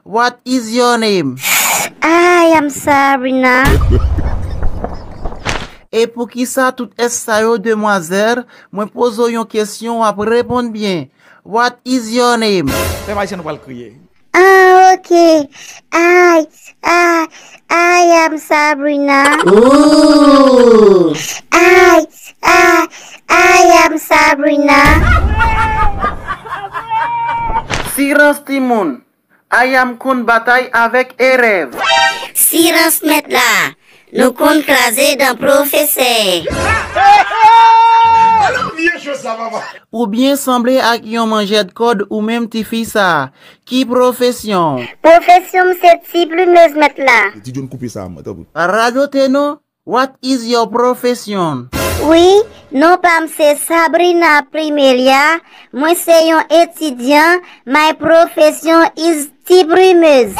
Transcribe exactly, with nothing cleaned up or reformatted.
What is your name? I am Sabrina. E poukisa tout S sa yo, demwazèl? Mwen poze w yon kesyon, w ap reponn byen. What is your name? Pèp Ayisyen, nou pral kriye. Ah, ok. I, I, I am Sabrina. Ooh. I, I, I am Sabrina. Silans timoun. Ayam konn batay avèk elèv. Silans mèt la. Nou konn kraze dan pwofesè. Ou byen sanble ak yon manjèt kòd ou menm tifi sa. Ki pwofesyon w? Pwofesyon m se ti plimez mèt la. Ti John koupe sa mwen tanpri. Radote non. What is your profession? Wi, non pa m se Sabrina Primelia. Mwen se yon etidyan. My profession is ti plimez.